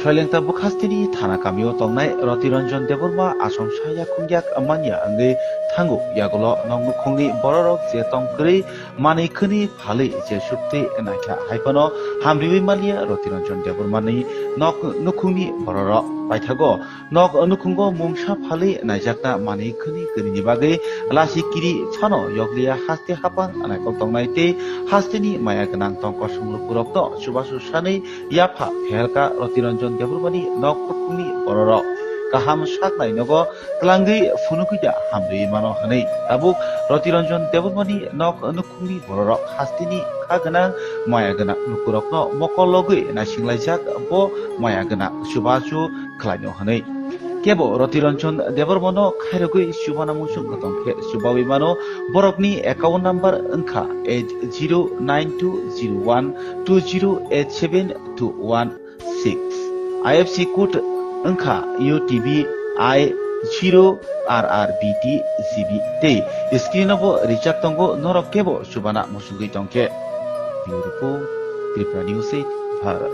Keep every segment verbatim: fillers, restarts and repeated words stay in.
Soilengta bwkhasteni thana kamio tongnai Roti Ranjan Debbarma achomsa yakung yak manya wngwi thango. Yagulo nok nukhungni bororok je tong kwrwi manwi khwnwi phalwi je sukti naikha, hai phano hamriwi maliya Roti Ranjan Debbarmani nok nukhungni bororok. Paithago nok nukhungo mungsa phalwi naijakna manwi khwnwi kwrwini bagwi lasi kiri phano yokliya, haste haphang naikol tongnai tei hasteni maya gwnang tong kosong lukurokno chubachu sanwi yapha pherka Roti Ranjan Debbarmani nok nukhungni bororok. Kaham saknai nogo twlangwi phunukwi da hamrwi mano hwnwi tabuk Roti Ranjan Debbarmani nok nukhungni bororok hasteni kha gwnang maya gwnang lukurokno mokol logwi naisinglaijak bo maya gwnang chubachu khlaino hwnwi. Kebo Roti Ranjan Debbarmano khairogwi chubana muchung kwtong khe chubawi mano. Borokni account number wngkha eight zero nine two zero one two zero eight seven two one six. I F S C code wngkha U T B I zero R R B T G B tei screen o bo rijak tongo, norok kebo chubana muchungwi tongkhe. Bureau Report, Tripura News eight, Bharat.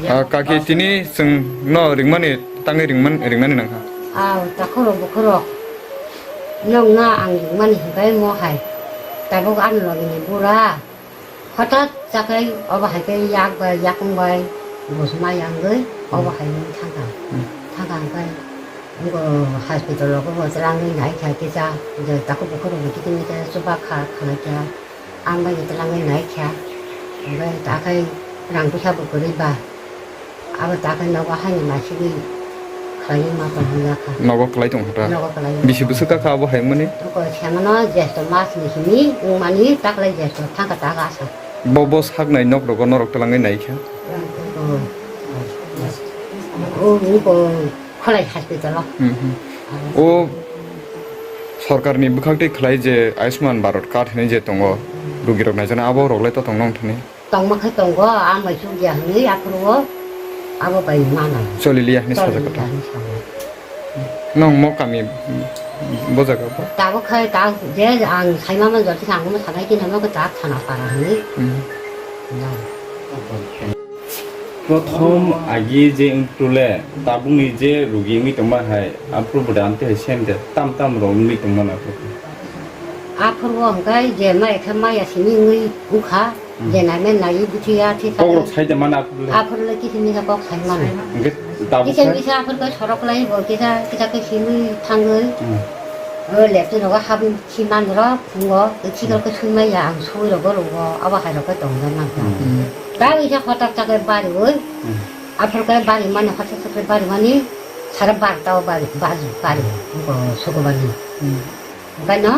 Ah, kaki, tini chwng no ringmani, tangwi ringman, ringnani nangkha. Aw, takhurok bukhurok. Nokno ang ringmani hinkhai mo hai. Tabuk ani logini bura. Hothat chakhai obo hai khe yak bai, yakung bai, bujma yangwi obo hai wng thangkha. Hmm. Thangkha hwnkhe ngo hospital rogo bo twlangwi naikha kisa, je takhuk bukhuk rokbo kiting khe chuba kha, khlai kha. Ang bai twlangwi naikha. Hwnkhe takhai rang puisa bo kwrwi ba. Abo takhai nogo haino naisingwi khlaiwi ma tong hwnlakha. Nogo kwlai tong kha ta? Nogo kwlai. Bisi bwswk kakha abo hai wngmani? Oko semano jesto mas ni simi wngmani taklai jesto thangkha ta asa. Bo, bo saknai nok rogo norok twlangwi naikha? Oko, oko, oko kholai hospital o. Hmm, hmm. O sorkarni bwkhak twi khlai je Ayushman Bharat card hinwi je tongo, rugirok naijana abo rok lai to tong nong thani? Tongma khe tongo, a mai chukya hwnwi aphuru o abo bai manai. Choliliya hwnwi sajak kha ta? Choliliya hwnwi sajak. Nong mo kami bo jaga bo? Tabuk khai ta je ang saima man joti ang mo sanai khe nang ta thana para hwnwi. Hmm. Nang. Prothom agi je wngtule tabukni je rugi wngwi tongma hai aphuru bo de amtwi hai sem de tam tam rok wngwi tongma na. Aphuru o hwnkhe je mai khe maya simi wngwi wngkha. Hmm. Je nai men nai bithi ya thi. Kok rok sai de mana aphuru le? Aphuru le kithi misa kok sai mano. Hwnkhe tabuk kisa sai? Kisa aphuru khe sorok lai bo kisa, kisa khe simi thangwi. Hmm. O lepte rogo habwi si man rok phungo, khe sikol khe sui maya ang sui rogo rogo, abo hai rok khe tong jak nang. Hmm. Tabuk kisa hotak chakhe bari oi. Hmm. Aphuru khe bari mani hotak chakhe bari mani sare barta o bari, bari, bari, sugo bari. Hmm. Okai no,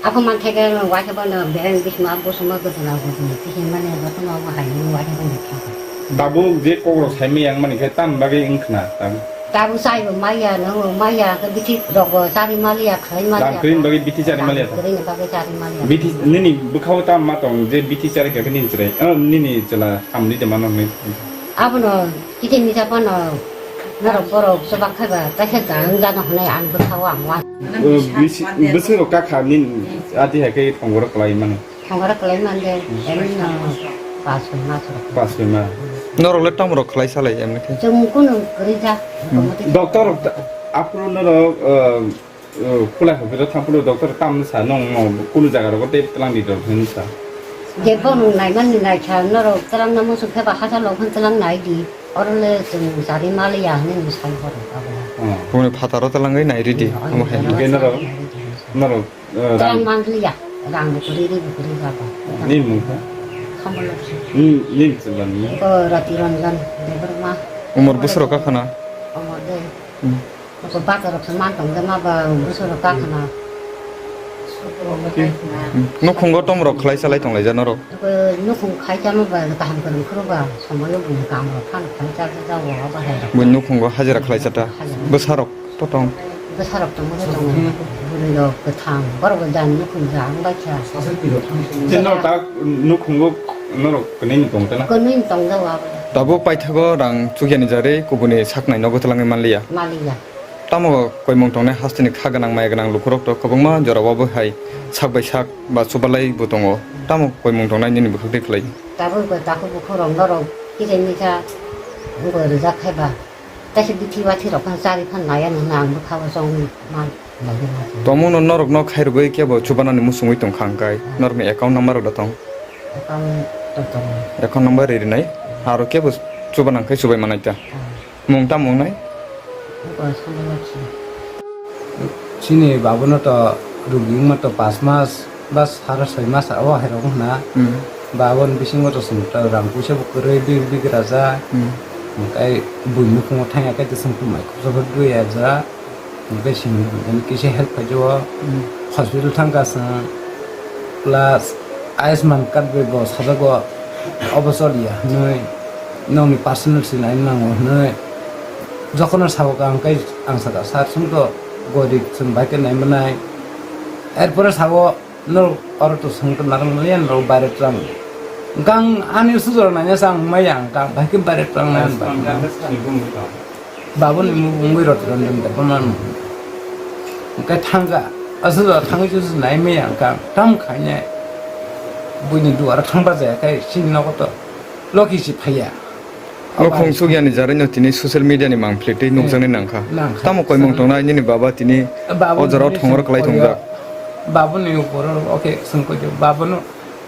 ako manthai khe waisa bono bereng bisma bosongma gotona gotoni kisi mane jotono omo hai waisa bono thangkha. Tabuk je kokrok saimaya wngmani khe tamni bagwi wngkhna tam? Tabuk chaibo maya, nungbo maya, khe bithi rokbo chari maliya, khlai maliya. Rang kwrwini bagwi bithi chari maliya tam? Rang kwrwini bagwi chari maliya. Bithi nini bwkhao tam ma tong je bithi chari kha khe nini chwrai, oh, nini chwla hamri de mano hwnwi? Abono kithi misa phano norok borok chubak phaiba kaisa gang jano hwnwi ang bwkhao ang wan. O bisi-, bwswk rok kakha nini ati hai khe thongoro kwlai mano? Thongoro kwlai mande, hmm, emno pas soi mas rok. Pas soi mas. Norok le tamo rok khlai salai emni khe? Chwng kunu kwrwi ja. Hmm. Doctor rok ta-, aphuru norok, uh, O, khulai hospital thang phuru doctor tamni sa nong, nong kunu jaga rogo tei twlang di rok hinwi sa. Je bo nung nai mani nai kha, norok twlang na muchung khe ba hachal rok phan twlang nai di. Oro le chwng chari maliya hinwi nung sai borok abo. Hmm. Bumuni phataro twlangwi nai ridi, hmm, omo hai. Hwnkhe norok, norok, eh, twlang rang manliya, rang bo kwrwi ri bo kwrwi ba ba. Nini mung kha? Khamalo. Nini, nini chwla ni? Ko Roti Ranjan Debbarma. Umor bwswk rok kakhana? Umor de. Hmm. Oko bacha rok se man tong de ma ba bwswk rok kakhna. Hmm. Nukhungo tom rok khlai salai tong lai ja norok? Oko nukhung khai cha ma ba kaham kwrwng khoro ba somoyo bini kam rok phano khlai cha cha o abo hai rok. Bui nukhungo hajira khlai cha ta? Hajira. Bwsa rok to tong? Bwsa rok tong mo tong. Hmm. Bwrwi rok kwthang borok bo jani nukhung ja ang bai kha. Je norok ta nukhungo norok kwnwi ni tong ta na? Kwnwi ni tong ja o abo. Tabuk paithago rang chukya ni jarwi kubuni saknai nogo twlangwi manliya. Manliya. Tamo koimung tongnai hasteni kha gwnang maya gwnang lukurok to kwbangma jorao bo hai sak bai sak ba chubalai bo tongo. Tamo koimung tongnai nini bwkhak twi khlai? Tabuk bo takhuk bukhuk rok norok kisa misa wngwi rijak khai ba. Kaisa bithi bathi rok phano chari phano naiya nang ang bwkha o chongwi man naiya ma. Tongmung no norok no khairogwi kebo chubanani muchungwi tongkha hwnkhe norokni account number rok da tong? Account rok tongo. Account number ri rinai. Aro kebo chubanang khai chubai manai ta. Ah. Mung tamo wngnai? Buko Sanalakshi. Chini babuno to rugi wngma to pas mas. Ba sara soi masa o hai rok hwna. Hmm. Ba aboni bisingo to chwng to rang puisa bo kwrwi big big raja. Hmm. Hwnkhe buini nukhungo thangya khe to chwng to mai khopsa phar dui aja. Hwnkhe simi buini kisa help khaijao. Hmm. Hospital thangkha chwng. Plus Ayushman card bai bo sajago obo choliya hwnwi nokni personal se nai nango hwnwi. Jokono sabo ka hwnkhe ang sakha sir chwng to gorib chwng bai khe nai manai. Erpore sabo. Norok oro to swng to narwk manya norok baire twlang. Hwnkhe ang ani sujor naina se ang maya hwnkhe ang bai khe baire twlang nai hwnba. Babuni mung wngwi rot rondon debama. Hwnkhe thangkha. Aswk jora thangwi se nai maya hwnkhe ang tam khainai. Buini duaro thangba jaya khe chini nogo to loki se phaiya. Nukhung sukyani jarwi no tini social media ni mangpili twi nukjaknai nangkha. Nangkha. Tamo koimung tongnai nini baba tini o jorao thongor kwlai tongjak. Babuni upor o khe swng koijo. Babano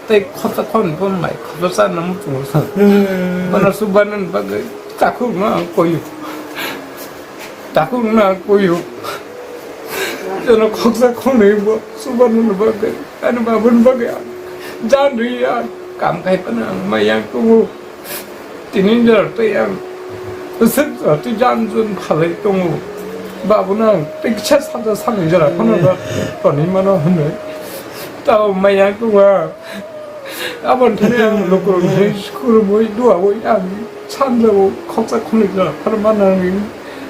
tei khorsa khorni phone bai khorsa charna muchungo sa. Bono chubanani bagwi takhukno ang koiyo. Takhukno ang koiyo. Jono khorsa khorni bo chubanani bagwi ani babuni bagwi ang jan rwi ang kam khai phano ang maya tongo. Tini jora tei ang bwswk jora tei jan jun phalwi tongo. Babuna ang tei kisa salsa salnwi jora phano da tonwi mano hwnwi. Tao maya tongo ang. Aboni thani ang lukurokni khurumwi duawi ang sanjao khoksa khunui jora phano manani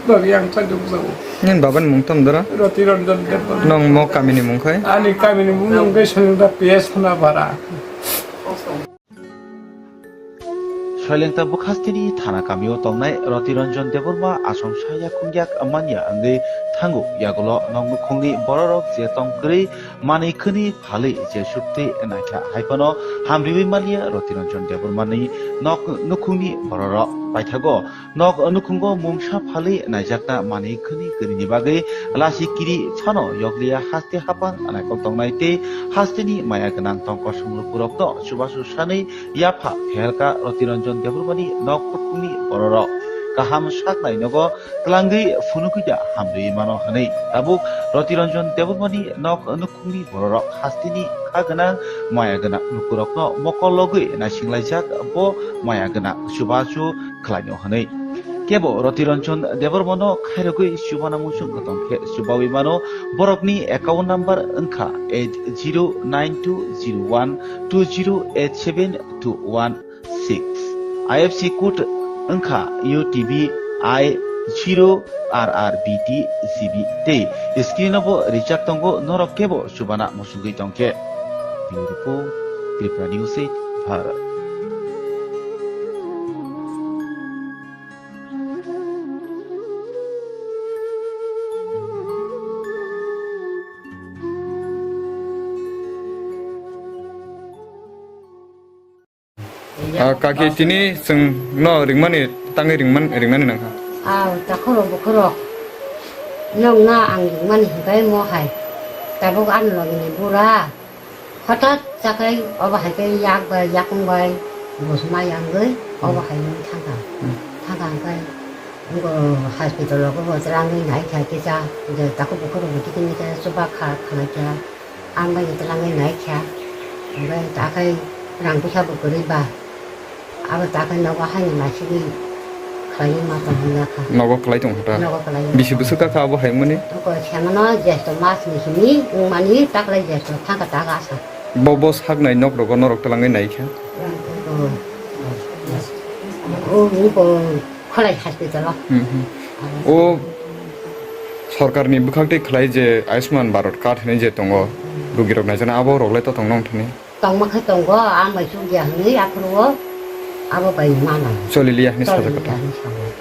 bagwi ang chaijak jago. Nini babani mung tamo dora? Roti Ranjan Debbarma. Nong mo kamini mung khai? Ani kamini mung wngkhe Soilengta P S Hanapara. Soilengta bwkhasteni thana kamio tongnai Roti Ranjan Debbarma achomsa yakung yak manya wngwi thango. Yagulo nok nukhungni bororok je tong kwrwi manwi khwnwi phalwi je suktwi naikha, hai phano hamriwi manliya Roti Ranjan Debbarmani nok nukhungni bororok. Paithago nok nukhungo mungsa phalwi naijakna manwi khwnwi kwrwini bagwi lasi kiri phano yokliya, haste haphang naikol tongnai tei hasteni maya gwnang tong kosong lukurokno chubachu sanwi yapha pherka Roti Ranjan Debbarmani nok nukhungni bororok. Kaham saknai nogo twlangwi phunukwi da hamrwi mano hwnwi tabuk Roti Ranjan Debbarmani nok nukhungni bororok hasteni kha gwnang maya gwnang lukurokno mokol logwi naisinglaijak bo maya gwnang chubachu khlaino hwnwi. Kebo Roti Ranjan Debbarmano khairogwi chubana muchung tong khe chubawi mano. Borokni account number wngkha eight zero nine two zero one two zero eight seven two one six. I F C code wngkha U T B I zero R R B T G B tei screen o bo rijak tongo, norok kebo chubana muchungwi tong khe. Bureau Report, Tripura News eight, Bharat. Ah, kaki tini chwng no ringmani tangwi ringman ringnani nangkha. Aw, takhoro bukhoro. Nokna ang ringmani hinkai mo hai. Tabuk ani logini bura. Hothat chakai obo hai khe yak bai yakung bai bus mai yangwi obo hai wng thangkha. Hmm. Thangkha hwnkhe ngo hospital rogo bo twlangwi naikha kisa je takhuk bukhuk rokbo kisa misa chuba kha khwnaikha. Ang bai twlangwi naikha. Hwnkhe takhai rang puisa bo kwrwi ba. Abo ta khe nogo haini masini khlaiwi ma tong hwnna kha. Nogo kwlai tong kha ta? Nogo kwlai. Bisi bwswk ka kha abo hai mani? Oko semano jesto mas ni simi wngmani taklai jesto thangkha ta kha asa. Bo, bo saknai nok rogo norok twlangwi nai kha? O, o, o, Kholai hospital o. Hmm, hmm. O sorkarni bwkhak twi khlai je Ayushman Bharat card hinwi je tongo, rugirok naijana abo rok lai to tong nong thani? Tongma khe tongo, ang bai chukya hwnwi aphuru o Abo bai mano. Choliliya hwnwi sajak kha ta? Choliliya hwnwi sajak.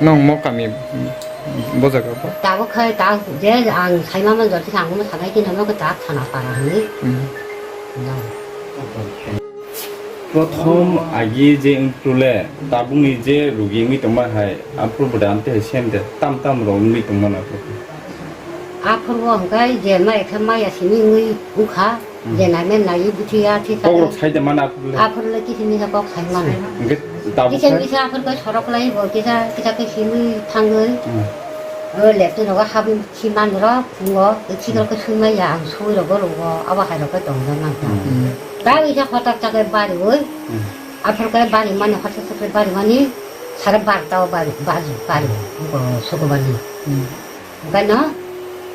Nwng mo kami, mm, bo jaga bo? Tabuk khai ta je ang saima man jor kisa ang mo sanai khe nono khe ta thana para hwnwi. Mm. No. Prothom agi je wngtule tabukni je rugi wngwi tongma hai, aphuru bo da amtwi hai sem de tam tam rok wngwi tongmano. Aphuru bo hwnkhe je mai khe maya simi wngwi wngkha. Hmm. Je nai men nai bithi ya thi sa. Kok rok sai de mana aphuru le? Aphuru le kisi misa kok sai mano. Hingke tabuk kisa sai? Misa aphuru khe sorok lai bo kisa, kisa khe simi thangwi. Hmm. O lepte nogo habwi si man rok, phungo, e chikol khe sui maya, ang sui rogo rogo, abo hai rok khe tong jak nang kha. Hmm. Ta wngkha hotak chakhe bari oi. Hmm. Aphuru khe bari mani, hotak chakhe bari mani, sare barta o bari, bari, bari, bo sukubani. Hmm. Okai no,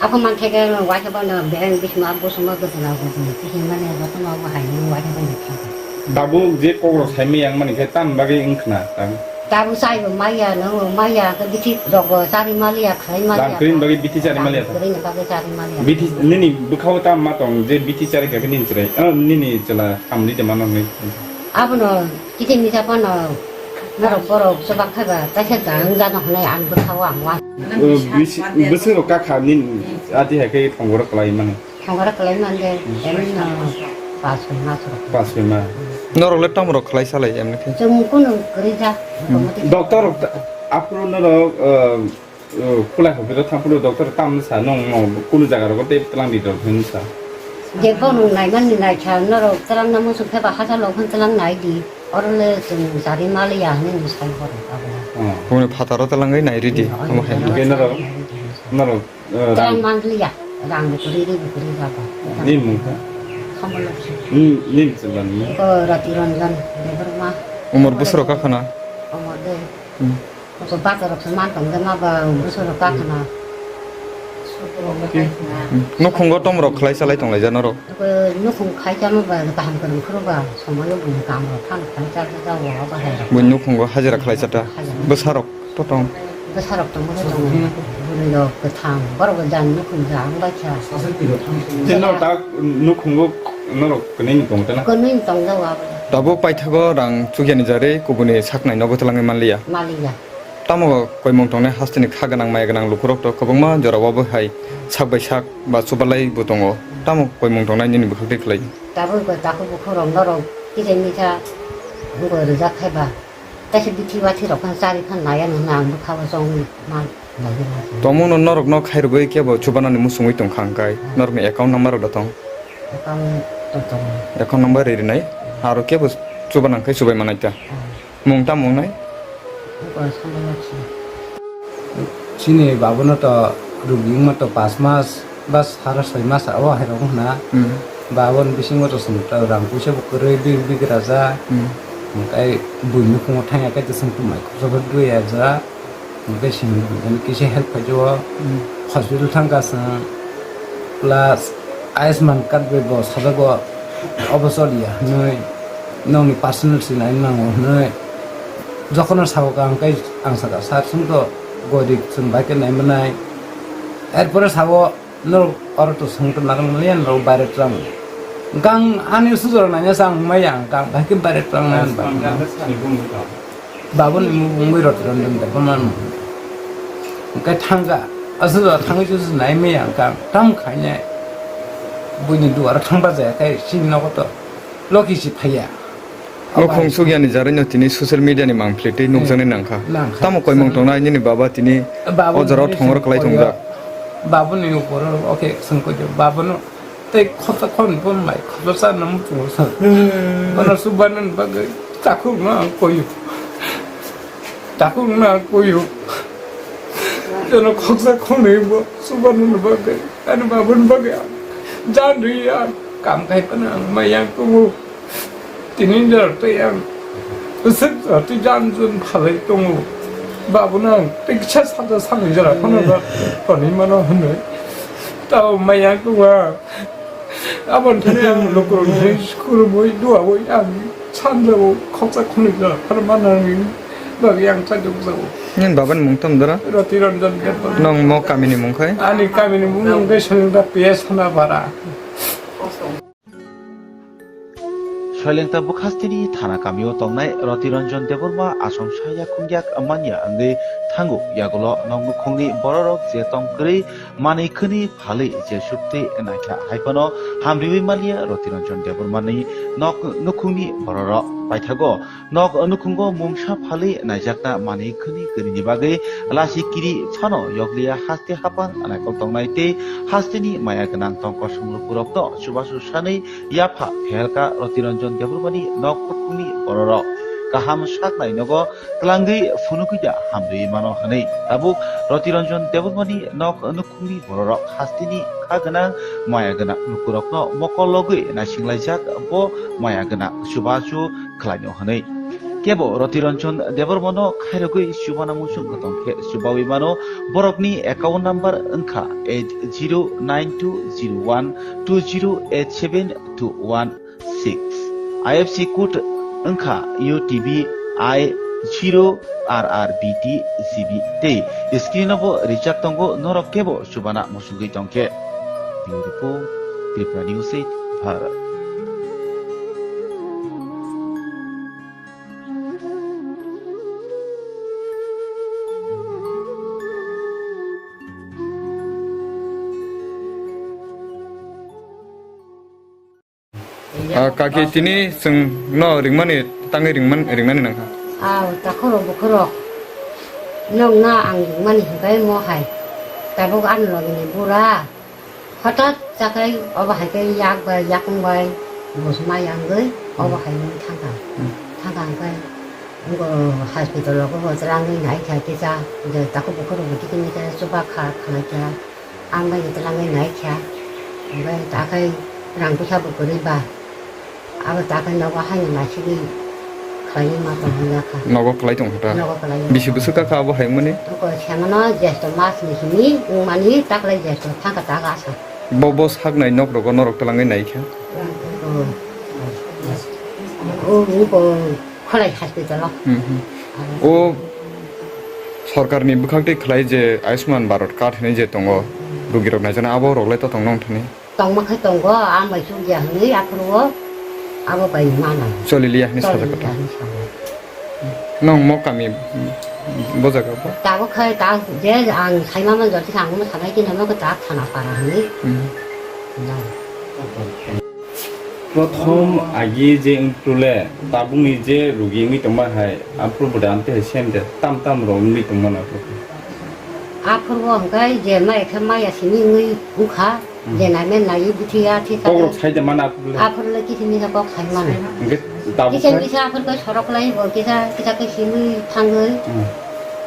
aphuru man theke waisa bono bereng bisma, bo suma gojana gojana, kisi mani, jotono bo hai ni waisa bono thang. Tabuk je kok rok sai maya wng mani khe tam bagwi wng khna, tam. Tabuk sai bo maya, no maya, khe bithi rok bo chari maliya, khai maliya. Rang kwrwini bagwi bithi chari maliya. Rang kwrwini bagwi chari maliya. Bithi nini bwkhao tam ma tong je bithi chari kha khe nini chwrai, ah, nini chwla hamli de mano hwnwi. Abono kithi misa phano norok borok chubak khai ba, kaisa gang jano hwnwi ang bwkhao ang wa. O, bisi-, bwswk rok kakha nini ati hai khe thongborok kwlai mano. Thongora kwlai mande, hmm, emno pas soi mas rok. Pas soi ma. Norok le tamo rok khlai salai emni khe? Chwng kunu kwrwi ja. Hmm. Doctor rok ta-, aphuru norok, uh, uh, kulai hospital thang phuru doctor tam sa nong, nong kunu jaga rogo tei tlang di dor hin sa. Je bono nai man ni nai kha norok tlang na musu khe ba hasa lok hin tlang nai di. Oro le chwng jari maliya hinwi sai horo abo. Hmm. Boni phataro tlang nai ridi. Hmm. Amo hai. Hingke norok, norok Rang manliya, rang bukuri ri bukuri jaga. Ni mung kha? Kamalakshi. Ni, ni chwla ni mung? Ko Rati Ranjan Debbarma. Umor busuro kakhana? Umor de. Hmm. Ko bator rok man tong de ma ba busuro kakhana. Hmm. Nukhungo tom rok khlai salai tong lai jana rok? Ko nukhung khai jama ba kaham kwrwng khoro ba somoyo bung kam rok phan khai cha cha jago ba hai rok. Bui nukhungo hajira khlai chata. Hajira. Bwsa rok. Totong. Bwsarok tongmani tongo, bwrwirok kwthang, borok bo jani nukhung ja wng bai kha. Tei norok ta nukhungo norok kwnwi ni tongo tei na? Kwnwi ni tong jago abo. Tabuk paithago rang chukya ni jarwi kubuni saknai nogo twlangwi manliya. Manliya. Tamo koimung tongnai hasteni kha gwnang maya gwnang lukurok to kwbangma jorao bo hai sak bai sak ba chubalai bo tongo. Tamo koimung tongnai nini bwkhak twi khlai? Tabuk bo takhuk bukhuk rok norok kisa misa wngwi rwjak khai ba. Kaisa bithi bathi rok khan chari khan naiya nung nang bwkha bo chong ma naiya ma se. Tongmung no norok no khairogwi kebo chubanani muchungwi tong kha hwnkhe norokni account number rok da tong? Account to tongo. Account number ri rinai aro kebo chubanang khe chubai manai ta. Ah. Mung tamo wngnai? Buko Sambalakshi. Chini babuno to rugi wngma to pas mas. Bas sara soi masa o hai rok wngkha na. Hmm. Babon bisingo to chwng to rang puisa bo kwrwi big big raja. Hmm. Hwnkhe buini nukhungo thangya khe to chwng to mai khoroksa bo dui ya ja. Hwnkhe simi buini kisa help khai o. Hmm. Hospital thangkha chwng. Plus Ayushman card bai bo sajago obo choliya hwnwi nokni personal se nai nango hwnwi. Jokhon no sabo ka hwnkhe ang sakha sir chwng to gorib chwng bai khe nai manai. Erpore sabo Norok oro to swng to nang manya, norok baire twlang. Gang ani sujoro nanya sa ang maya ang kang, bahai khe baire twlang nai ang ba. Babuni mung mui rot ron dum da bana. Kai thangka, asujoro thangwi su nai maya ang kang, tam khainai. Buini duaro thangba jaya kai sini nogo to. Loki si phaiya. Mukhung sukyani jarwino tini social media ni mangpili tei nukjaknai nangkha. Nangkha. Tamo koimung tongnai nini baba tini o jorao thongor kwlai tongjak? Babuni uporo, okay, swngkoi de. Babano tei khota khon bon bai, khota cha nang muchungo sa. Bana subanan bagwi takhuk na ang koyu. Takhuk na ang koyu. Jono khoksa khonwi bo subanan bagwi, ani babun bagwi ang jan ri ang kam khai pana ang mayang kumu. Tini jora tei ang bwswk jora tei jan jun phalai tongo. Babuno ang tei kisa saja samni jora phano ba tonwi mano hwnwi. Tao maya kungma aboni thani ang lukurokni thani khulumwi duawi ang sanjao khoksa khunui jora phano mano hwnwi bagwi ang chajak jago. Nini babani mung tamo dara? Roti Ranjan Debbarma. Nwng mo kamini mung khai? Ani kamini mung wngkhe Sonita P S Hanapara. Soilengta bwkhasteni thana kamio tongnai Roti Ranjan Debbarma achomsa yakhung yak manya wngwi thango. Yagulo nok nukhungni bororok je tong kwrwi manwi khwnwi phalwi je sukti naikha, hai phano hamriwi manliya Roti Ranjan Debbarmani nok nukhungni bororok. Paithago nok nukhungo mungsa phalwi naijakna manwi khwnwi kwrwini bagwi lasi kiri phano yokliya, haste haphang naikol tongnai tei hasteni maya gwnang tongkosong lukurokno chubachu sanwi yapha pherka Roti Ranjan Debbarmani nok nukhungni bororok. Kaham saknai nogo twlangwi phunukwi da hamrwi mano hwnwi tabuk Roti Ranjan Debbarmani nok nukhungni bororok hasteni kha gwnang maya gwnang lukurokno mokol logwi naisinglaijak bo maya gwnang chubachu khlaino hwnwi. Kebo Roti Ranjan Debbarmano khairogwi chubana muchung kwtong khe chubawi mano. Borokni account number wngkha eight zero nine two zero one two zero eight seven two one six. I F S C code wngkha U T B I zero R R B T G B tei screen o bo rijak tongo, norok kebo chubana muchungwi tongkhe. Bureau Report, Tripura News eight, Bharat. Ah, kaki, tini chwng no ringmani, tangwi ringman, ringnani nangkha. Aw, takhoro bukhoro. Nokno ang ringmani hinkhai mo hai. Tabuk ani logini bura. Hothat chakhai obo hai khe yak bai, yakung bai, bus mai yangwi obo hai wng thangkha. Hmm. Thangkha hwnkhe ngo hospital rogo bo twlangwi naikha kisa, je takhuk bukhuk rokbo kisa misa chuba kha, khlai kha. Ang bai twlangwi naikha. Hwnkhe takhai rang bwsa bo kwrwi ba. Abo takhai nogo haino naisingwi khlaina ma tong hwnjakha. Nogo kwlai tong kha ta? Nogo kwlai. Bisi bwswk kakha abo hai wngmani? Oko semano jesto mas ni hini wngmani taklai jesto thangkha ta asa. Bo, bo saknai nok rogo norok twlangwi naikha? O, o, oko Kholai hospital o. Hmm, hmm. Abo. O sorkarni bwkhak twi khlai je Ayushman Bharat card hinwi je tongo, rugirok naijana abo rok lai to tong nong thani? Tongma khe tongo, a mai chukya hwnwi aphuru o abo bai mano. Choliliya hwnwi sajak kha ta? Choliliya hwnwi sajak. Nong mo kami, bo jaga bo? Tabuk khai ta je ang saima man joti ang mo sanai khe namo khe ta thana para hwnwi. Hmm. No. Prothom agi je wngtule tabukni je rugi wngwi tongma hai aphuru bo de amtwi hai sem de tam tam rok wngwi tongmano. Aphuru bo hwnkhe je mai khe maya simi wngwi wngkha. Hmm. Je nai men nai bithi ya thi. Kok rok sai de mana aphuru le? Aphuru le kithi misa kok sai mano. Hwnkhe tabuk kisa khai? Kisa aphuru khe sorok lai bo kisa, kisa khe simi thangwi. Hmm.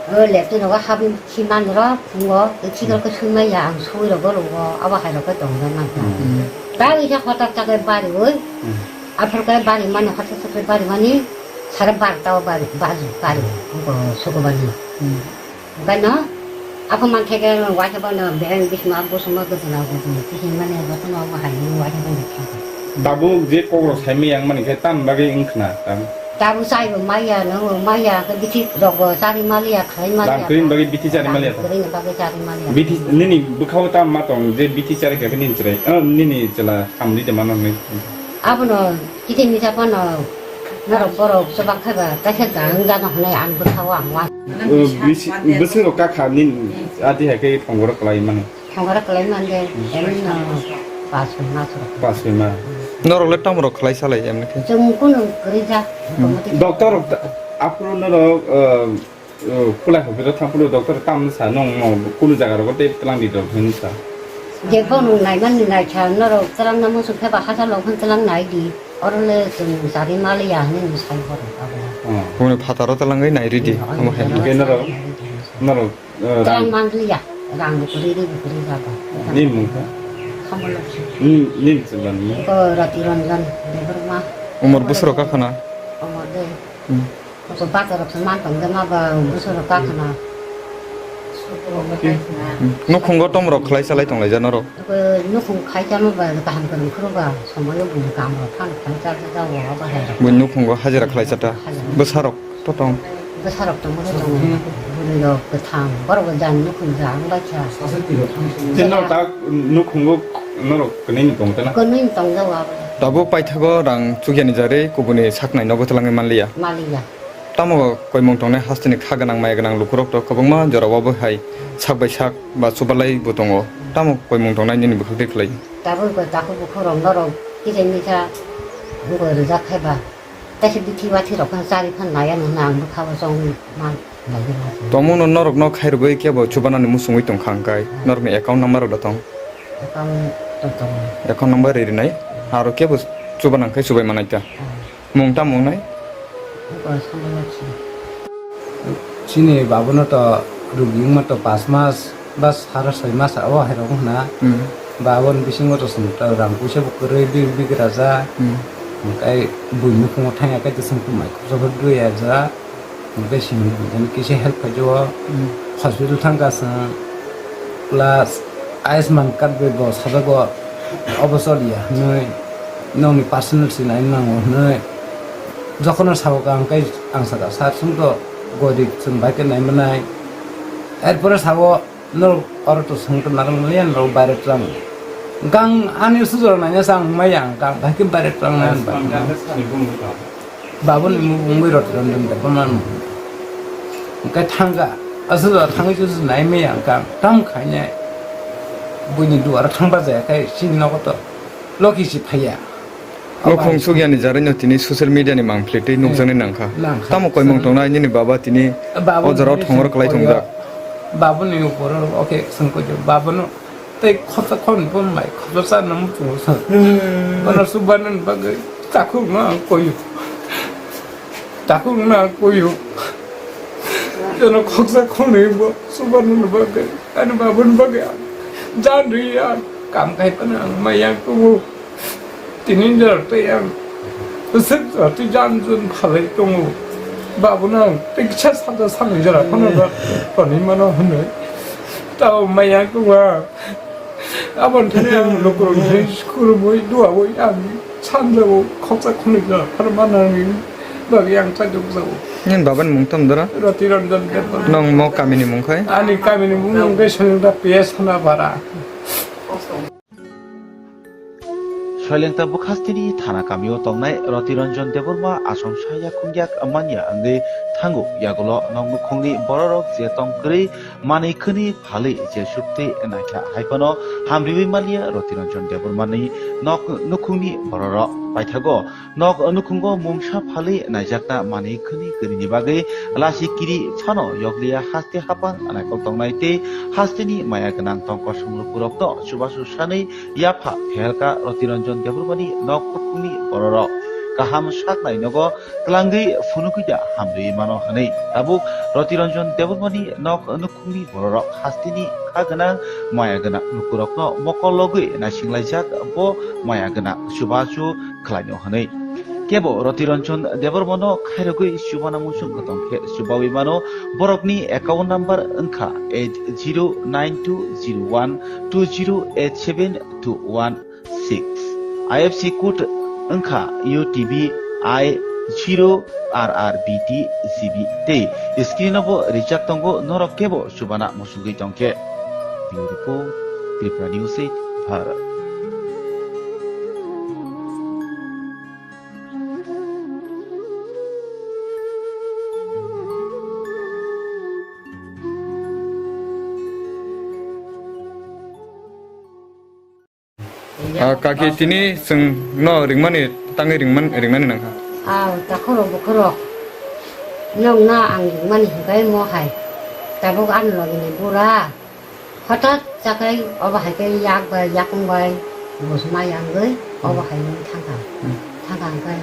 O lepte nogo habwi si man rok phungo, khe chikol khe sui maya ang sui rok borok bo abo hai rok khe tong jak man. Hmm. Ta wngkhe hotak ta khe bariwi. Hmm. Aphuru khe bari mani hotak ta khe bari mani sare barta o bari, bari, bari. Bo sukubani. Hmm. Okai no, aphuru man theke waisa bono beng bisma busuma gudula gudu. Kisi mani jotono omo hai ni waisa bono thangkha. Tabuk je kok rok sai maya wngmani khe tam bagwi wngkhna tam? Tabuk chai bo maya, nang bo maya, khe bithi rok bo chari maliya, khlai maliya. Rang kwrwini bagwi bithi chari maliya ta? Rang kwrwini bagwi chari maliya. Bithi nini bwkhao tam ma tong je bithi chari kha khe nini chwrai, ah, nini chwla hamri de mano hwnwi? Abono kithi misa phano norok borok chubak khe ba kaisa gang jano hwnwi ang bwkhao ang wa. O bisi, bwswk rok kakha nini ati hai khe thongoro kwlai mano? Thongora kwlai mande, hmm, emno pas soi mas rok. Pas soi mas. Norok le tamo rok khlai salai emne khe? Chwng kunu kwrwi jak. Hmm. Doctor rok ta-, aphuru norok, uh, uh, kulai hospital thang phuru doctor tam sa nong, nong kunu jaga rogo tei tlang di rok hin sa. Je bono nai man nai kha norok tlang na musu khe ba hasa lok hin tlang nai di. Oro le chwng chari maliya hinwi sai borok abo. Hmm. Bumuni phataro twlangwi nai ridi, hmm, omo hai. Hwnkhe norok, norok, eh, rang. Rang manliya, rang bo kwrwi, ri bo kwrwi jago. Nini mung kha? Khamolo. Nini, nini chwla ni? Ko Roti Ranjan Debbarma. Umor bwswk rok kakhana? Umor de. Hmm. Ko bator rok se man tong de ma ba bwswk rok kakhana. Hmm. Nukhungo tom rok khlai salai tong lai ja norok? Nukhung khai chama ba kaham kwrwng khoro ba, somoyo buini kam rok phano khai cha cha jago, abo hai rok. Buini nukhungo hajira khlai cha ta? Hajira. Bwsa rok to tong? Bwsa rok tong, bwsa tong. Hmm. Buini rok kwthang, borok bo jani nukhung ja wng bai kha. Tei norok ta nukhungo norok kwnwi ni tong ta na? Kwnwi ni tong jago abo. Tabuk paithago rang chukya ni jarwi kubuni saknai nogo twlangwi manliya. Manliya. Tamo koimung tongnai hasteni kha gwnang maya gwnang lukurok to kwbangma jorao bo hai sak bai sak ba chubalai bo tongo. Tamo koimung tongnai nini bwkhak twi khlai? Tabuk bo takhuk bukhuk rok norok kisa misa wngwi rijak khai ba. Taisa bithi bathi rok phano chari phano naiya nung nang bwkha bo chongwi man naiya. Tongmung no norok no khairogwi kebo chubanani muchungwi tongkha hwnkhe norokni account number rok da tong? Account tong tongo. Account number ri rinai. Aro kebo chubanang khe chubai manai ta. Ah. Mung tamo wngnai? Oko samano si. Chini babuno to rugi wngma to pas mas. Ba sara soi masa o hai rok hwna. Hmm. Ba aboni bisingo to chwng to rang puisa bo kwrwi big big raja. Hmm. Hwnkhe bui nukhungo thangya khe to chwng to mai khoroksa phano rwya ja. Hwnkhe simi bui jani kisa help khai jago. Hmm. Hospital thangkha chwng plus Ayushman card bai bo sajago obo choliya hwnwi nokni personal se nai nango hwnwi jokhonno sabo ka hwnkhe ang sakha sir chwng to gorib chwng bai khe nai manai. Erpore sabo. Norok oro to song to nagal manya norok baire twlang. Gang ani sujor nanya sa ang maya ang gang bai khe baire twlang nai ang bai. Babuni mung wngwi rot ron ron ron man. Hwnkhe thangka aswk thangwi se nai maya ang gang tam khainai. Buini duar thangba jaya khai sini nogo to loki si phaiya. Nukhung sukyani jarwi no tini social media ni mangpili twi nukjaknai nangkha. Nangkha. Tamo koimung tongnai nini baba tini o jorao thongor kwlai thongjak. Babuni upor o khe swng koi babano tei khorsa khorni phone bai khorsa charna muchungo sa. Bono chubanani bagwi takhuk no ang koyo. Takhuk no ang koyo. Jono khorsa khorni bo chubanani bagwi ani babuni bagwi ang jan rwi ang kam khai phano ang maya ang tubu. Tini jora tei ang bwswk jora tei jan jun phalwi tongo. Babuna ang tei kisa salsa salnwi jora phano ba tonwi mano hwnwi. Tao maya tongo ang. Aboni thani ang lukurokni thani khurumwi duawi ang sanjao khoksa khunui jora phano manani bagwi ang chaijak jago. Nini babani mung tamo dora? Roti Ranjan Debbarma. Nwng mo kamini mung khai? Ani kamini mung wngkhe Soilengta P S Hanapara. Soilengta bwkhasteni thana kamio tongnai Roti Ranjan Debbarma achomsa yakung yak manya wngwi thango. Yagulo nok nukhungni bororok je tong kwrwi manwi khwnwi phalwi je suktwi naikha, hai phano hamriwi manliya Roti Ranjan Debbarmani nok nukhungni bororok. Paithago nok nukhungo mungsa phalwi naijakna manwi khwnwi kwrwini bagwi lasi kiri phano yokliya haste haphang naikol tongnai tei hasteni maya gwnang tong kosong lukurokno chubachu sanwi yapha phehelka Roti Ranjan Debbarmani nok nukhungni bororok. Kaham saknai nogo twlangwi phunukwi da hamrwi mano hwnwi tabuk Roti Ranjan Debbarmani nok nukhungni bororok hasteni kha gwnang maya gwnang lukurokno mokol logwi naisinglaijak bo maya gwnang chubachu khlaino hwnwi. Kebo Roti Ranjan Debbarmano khairogwi chubana muchung kwtong khe chubawi mano. Borokni account number wngkha eight zero nine two zero one two zero eight seven two one six. I F C code wngkha U T B I zero R R B T G B tei screen o bo rijak tongo, norok kebo chubana muchungwi tongkhe. Bureau Report, Tripura News eight, Bharat. Ah, kaki tini chwng no ringmani tangwi ringman ringnani nangkha. Ah, takhoro bukhoro. Nong na ang ringmani hwnkhe mo hai. Tabuk ani logini bura. Hothat chakai obo hai khe yak bai yakung bai bus ma yangwi obo hai nung thangkha. Hmm. Thangkha hwnkhe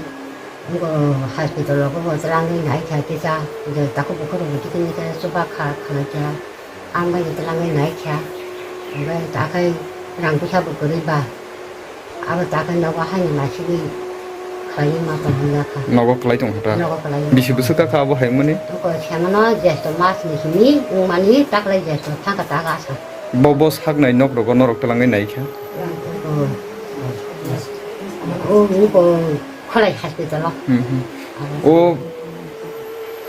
ngo hospital rogo bo twlangwi naikha kisa je takhuk bukhuk rok bo tikini khe chuba kha khwlai kha ang bai twlangwi naikha. Hwnkhe takhai rang puisa bo kwrwi ba. Abo ta khe nogo haini maisigwi khlaiwi ma tong hwnjakha. Nogo kwlai tong kha ta? Nogo kwlaiwi. Bisi bwswk ka kha abo hai wngmani? Toko semano jesto mas ni simi wngmani taklai jesto thangkha ta asa. Bo, bo saknai nok rogo norok twlangwi nai kha? O, o, o, Kholai hospital o. Hmm, hmm. O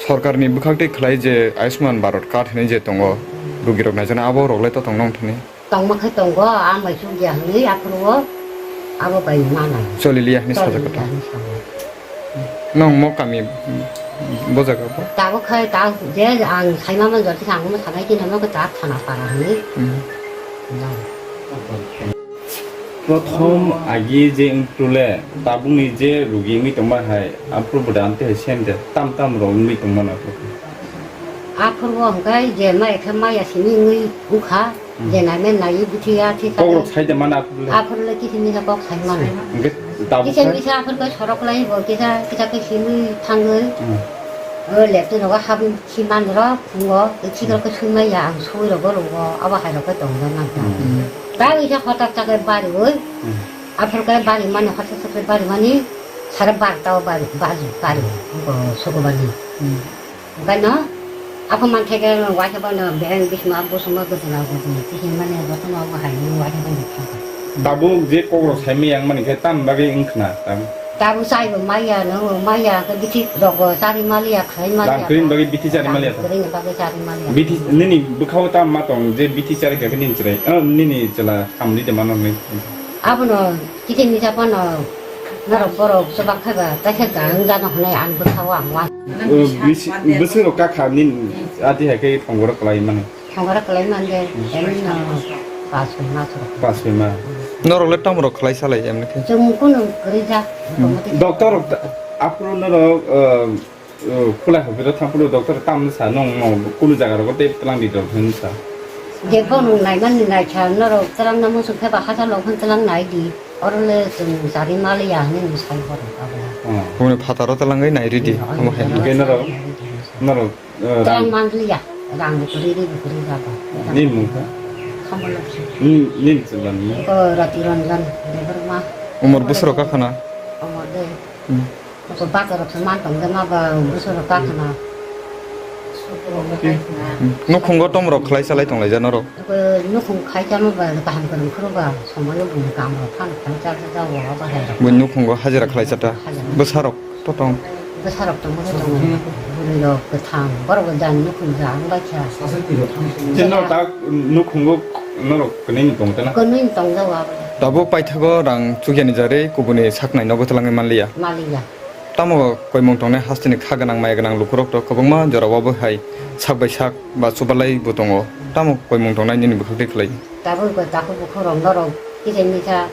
sorkarni bwkhak twi khlai je Ayushman Bharat card hinwi je tongo, rugirok naijaknai abo rok lai to tong nong thani? Tongma khe tongo, ang bai chukya hwnwi aphuru o Abo bai manai. Choli liya hwnwi sajak kha. Choli liya hwnwi sajak. Nong mo kami, mm, bo jaga bo? Tabuk khai ta je ang saima man jor kisa ang mo sanai khe namo khe ta thana para hwnwi. Mm. Nong. Prothom agi je wngtule tabukni je rugi wngwi tongma hai, aphuru bo da amtwi hai same de tam tam rok wngwi tongmano. Aphuru bo hwnkhe je mai khe maya simi wngwi wngkha. Hmm. Je nai men nai bithi ya thi sa. Kok rok sai de mana aphuru le? Aphuru le kithi misa kok sai mano. Hwnkhe tabuk kisa sai? Misa aphuru khe sorok lai bo kisa, kisa khe simi thangwi. Hmm. O leptwi rogo habwi si man rok phungo, e chikon khe sui maya ang sui rogo rogo, abo hai rok khe tong jak nang ta. Hmm. Ta wngkhe hotak chakhe bariwi, hmm, aphuru khe bari mani, hotak chakhe bari mani, sare barta o bari, bari, bari, bo sukubani. Hmm. Okai no, aphuru man thai khe waisa bono bereng bisma busuma gudula gudula, tisi mani jotono abo hai ni waisa bono thangkha. Tabuk je kok rok sai maya wngmani khe tam bagwi wngkhna tabuk? Tabuk chaibo maya, nungbo maya, khe bithi rokbo chari maliya, khlai maliya. Rang kwrwini bagwi bithi chari maliya ta? Rang kwrwini bagwi chari maliya. Bithi nini bwkhao ta ma tong je bithi chari kha khe nini chwrai, ah, nini chwla hamli de mano hwnwi? Abono kithi misa phano norok borok chubak phaiba, kaisa gang jano hwnwi ang bwkhao ang wa. O bisi-, bwswk rok kakha nini ati hai khe thongoro kwlai mano? Thongora kwlai mande, hmm, emno pas soi mas rok. Pas soi ma. Norok le tamo rok khlai salai emne khe? Chwng kunu kwrwi jak. Hmm. Doctor rok ta-, aphuru norok, uh, uh, khulai hospital thang phuru doctor tam sa nong, nong kunu jaga rogo tei tlang di dok hin sa. Je bono nai man ni nai kha norok tlang na musu khe ba hata lok hin tlang nai di. Oro le chwng chari maliya hinwi sai borok abo. Hmm. Bumuni phataro twlangwi nai ridi, hmm, omo hai. Hwnkhe norok, norok, eh, rang twlang manliya, rang kwrwi ri kwrwi jago. Nini mung kha? Khamolokhi. Nini, nini chwla ni? O Rati Ranjan Debbarma. Umor bwswk rok kakhana? Umor de. Hmm. Oko bazar rok se man tong de ma ba bwswk rok kakhana. Hmm. Nukhungo tom rok khlai salai tong lai ja norok? Nukhung khai chama ba kaham kwrwng phuru ba somoyo bini kam rok phano khai cha cha cha wa ba hai rok. Bini nukhungo hajira khlai cha ta. Hajira. Bwsa rok to tong. Bwsa rok tong bo tong. Bini rok kwthang borok bo jani nukhung ja ang bai kha. Chino ta nukhungo norok kwnwi ni tong ta na? Kwnwi ni tong ja wa ba. Tabuk paithago rang chukya ni jarwi kubuni saknai nogo twlangwi manliya. Maliya. Tamo koimung tongnai hasteni kha gwnang maya gwnang lukurok to kwbangma jorao bo hai sak bai sak ba chubalai bo tongo. Tamo koimung tongnai nini bwkhak twi khlai? Tabuk bo takhuk bukhuk rok norok kisa misa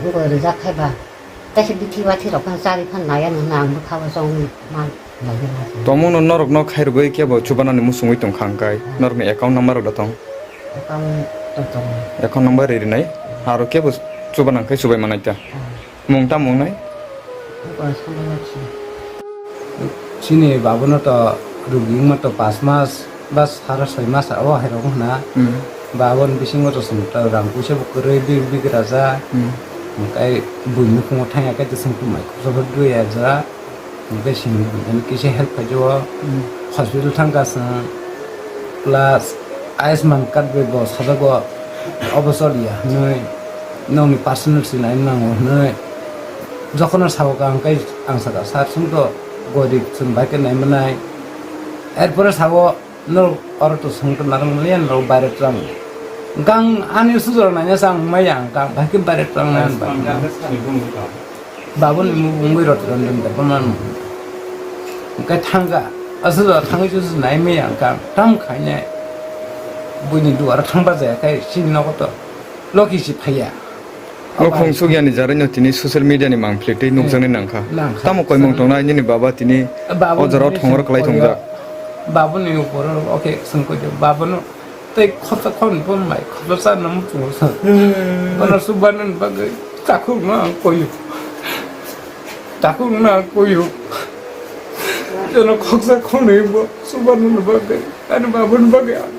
wngwi rijak khai ba. Kaisa bithi bathi rok phano chari phano nai ya nang bwkha bo chong ma nai ya ma. Tongmung no norok no khai rwgwi kebo chubanani muchungwi tong kha hwnkhe norok ni account number rok da tong? Account to tongo. Account number ri rinai aro kebo chubanang khai chubai manai ta. Ah. Mung tamo wngnai? Chini babono to rugi wngma to pas mas ba sara soi mas o hai rok wngkha na. Hmm. Baboni bisingo to chwng to rang puisa bo kwrwi big big raja. Hmm. Hwnkhe buini nukhungo thangya khe to chwng to mai khoroksa bo dui raja. Hwnkhe sini buini kisa help khaijao. Hmm. Hospital thangkha chwng. Plus Ayushman card bai bo sajago, obo choliya hinwi nokni personal se nai nango hinwi. Jokhon no sabo ka hwnkhe ang sakha, "Sir, chwng to gorib, chwng bai khe nai manai." Erpore sabo, "Norok oro to chwng to narwk manya, norok baire twlang." Hwnkhe ang ani sujok naina se ang maya, hwnkhe ang bai khe baire twlang nai hwnba. Babuni mung wngwi roti rondon da boman. Hwnkhe thangkha, aswk thangwi chuchu nai maya hwnkha tam khainai. Buini duaro thangba jaya khai chini nogo to loki si phaiya. Nukhung sukyani jarwino tini social media ni mang philitwi nukjaknai nangkha. Nangkha. Tamo koimung tongnai nini baba tini o jorao thongor kwlai tongjak. Babuni uporo oke sengkoi de, babano tei khorsa khorni phone bai khorsa charna muchungo sa. Hmm. Bono chubanani bagwi takhukno ang koyo. Takhukno ang koyo. Jono khorsa khorni bo chubanani bagwi, ani babani bagwi ang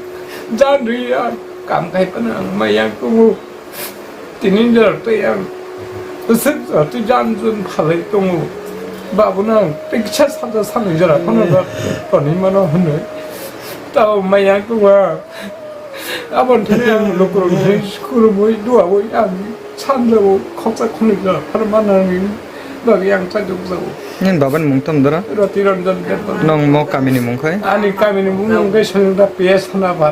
jan riya, kam khai phano ang maya tongo. Tini jora tei ang bwswk jora tei jan jun phalai tongo. Babono ang tei kisa saja sanwi jora phano tonwi mano hwnwi. Tao maya tongo ang. Aboni thani ang lukurokni thani khurumwi, duawi ang sanjao khoksa khunui jora phano manani bagwi ang chajokjago. Nini babani mung tamo dara? Roti Ranjan Debbarma. Nong mo kamini mung khai? Ani kamini mung wngkhe Sonida P S Hanabar.